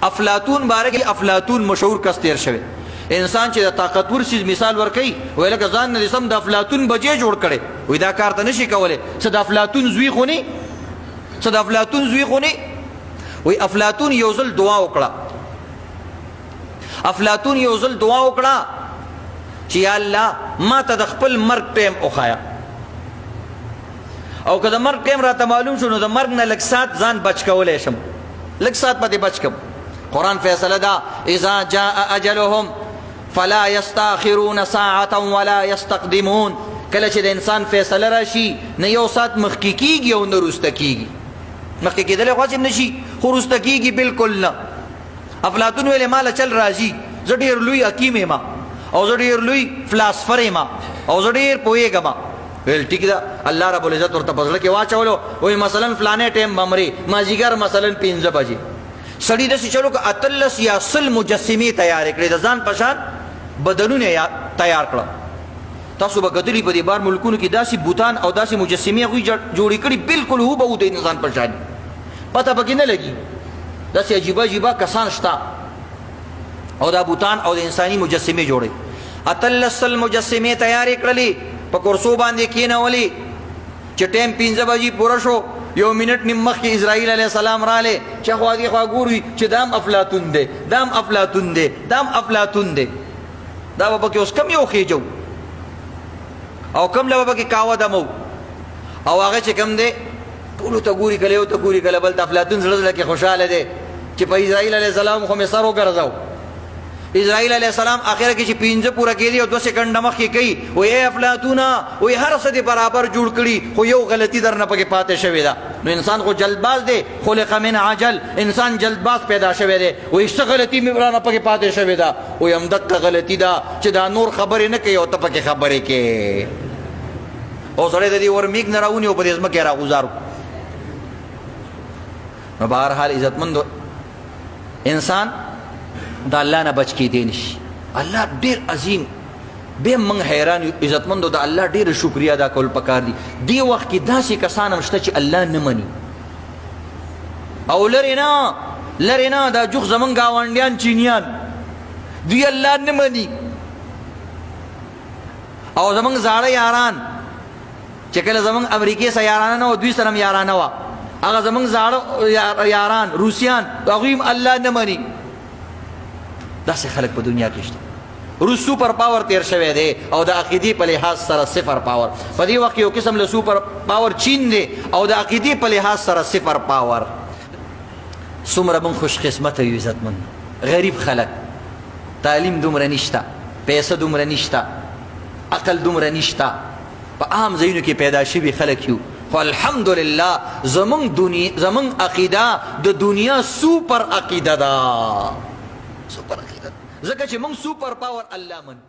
افلاطون باره کې افلاطون مشهور کس تیر شوی انسان چې د طاقتور سیز مثال ورکوي، وایي لکه ځان نه دې سم د افلاطون بجې جوړ کړی، وایي دا کار ته نشي کولی، څه د افلاطون زوی خو نه، څه د افلاطون زوی خو نه. وایي افلاطون یو ځل دعا وکړه، افلاطون یو ځل دعا وکړه چې یا الله ما ته د خپل مرګ ټایم وښایه، او که د مرګ ټایم راته معلوم شو نو د مرګ نه لږ ساعت ځان بچ کولی شم، لږ ساعت به دې بچ کم. قرآن فیصله ده، اذا جاء اجلهم فلا یستاخرون ساعة ولا یستقدمون. کله چې د انسان فیصله راشي نه یو ساعت مخکې کیږي او نه وروسته کیږي. مخکې کېدلی خو هسې هم نه شي، خو وروسته کیږي بالکل نه. افلاطون ویلې ماله چل راځي، زه ډېر لوی حکیم یم او زه ډېر لوی فلاسفر یم او زه ډېر پوهېږم. ویل ټیک ده، الله رب العزت ورته په زړه کې واچولو، وایي مثلا فلانی ټایم به مرې، مازدیګر مثلا 5 بجې. سړي داسې چلو که 18 یا 100 مجسمې تیارې کړې، د ځان په شان بدنونه یې تیار کړه. تاسو به کتلي په دې بار ملکونو کې داسې بوتان او داسې مجسمې هغوی جوړې کړي، بالکل هوبهو د انسان په شان، پته پکې نه لګي. داسې عجیبه عجیبه کسان شته او دا بوتان او د انساني مجسمې جوړوي. 18 سل مجسمې تیارې کړلې، په کرسو باندې کېنولې. چې ټایم 5 بجې پوره شو، یو منټ نیم مخکې اسرائیل علیه السلام رالی، چې خوا دې خوا ګوري چې دام افلاطون دی، دام افلاطون دی، دام افلاطون دی. دا به پکې اوس کم یو خېجو او کم له به پکې کاوه دمو، او هغه چې کم دی ټولو ته ګوري، کله یو ته ګوري کله بل ته. افلاطون زړه زړه کې خوشحاله دی چې په اسرائیل علیه السلام خو مې سر وګرځاو. اسرائیل علیه السلام اخره کې چې 5 پوره کېدی او 2 سیکنډه مخکې کوي، وایي ای افلاطونه، وایي هر څه دې برابر جوړ کړي خو یو غلطي درنه پکې پاتې شوې ده. نو انسان خو جلدباز دی، خلق من عجل، انسان جلدباز پیدا شوی دی. وایي څه غلطي مې رانه پکې پاتې شوې ده؟ وایي همدقه غلطي ده چې دا نور خبرې نه کوي او ته پکې خبرې کوې. او سړی د دې ورمیږ نه راونیو په دې ځمکه یې راغوځار. نو بهرحال عزتمند انسان د الله نه بچ کېدی نشي. الله ډېر عظیم، بیا موږ حیران یو. عزتمندو د الله ډېره شکریه ادا کول پکار دي. دې وخت کې داسې کسان هم شته چې الله نه مني، او لرې نه لرې نه دا جوخ زمونږ ګاونډیان چینیان دوی الله نه مني، او زمونږ زاړه یاران چې کله زمونږ امریکې سره یارانه نه وه، دوی سره هم یارانه وه، هغه زمونږ زاړه یاران روسیان هغوی هم الله نه مني. داسې خلک په دنیا کې شته. روس سوپر پاور تیر شوی دی او د عقیدې په لحاظ سره صفر پاور. په دې وخت کې یو قسم له سوپر پاور چین دی او د عقیدې په لحاظ سره صفر پاور. څومره موږ خوش قسمته یو عزتمند، غریب خلک، تعلیم دومره نشته، پیسه دومره نشته، عقل دومره نشته، په عام ځایونو کې پیدا شوي خلک یو، خو الحمدلله زمونږ دنیا، زمونږ عقیده د دنیا سوپر عقیده ده، سوپر عقیده، ځکه چې مونږ سوپر پاور الله منو.